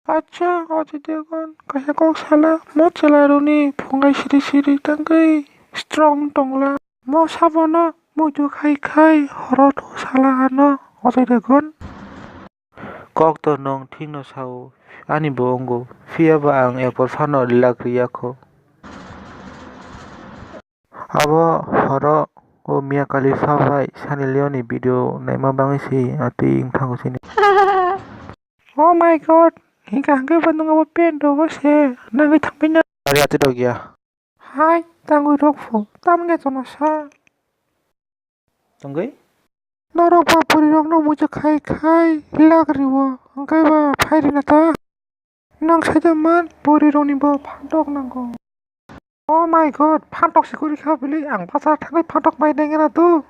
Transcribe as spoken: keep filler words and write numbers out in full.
Acha, Ajay Devgan, kaisa kok sala, mo chwlairokni phungai siri siri tangwi strong tongla. Mo sabono muitu khai khai horo thu sala ano, Ajay Devgan. Kok to nwng thikno sao, ani bo wngo, phiya ba ang erpor phano lak riyakho. Abo horo o Mia Khalifa bai Sunny Leone ni video naima bangwi se atwi wng thango chini. Oh my God, hingka hingke bo nwng abo pant rogo se nangwi thangpina. Ari atwi rok ya. Hai, tangwi rok pho, tamni jono sa. Tongwi? Norok ba bwrwi rokno muitu khai khai lak rwo, hingke ba phai rina ta. Nang saida man, bwrwi rokni bo phantok nango. Oh my God, phantok se kwrwi kha bili, ang basa thangwi phantok bai nai gana tu.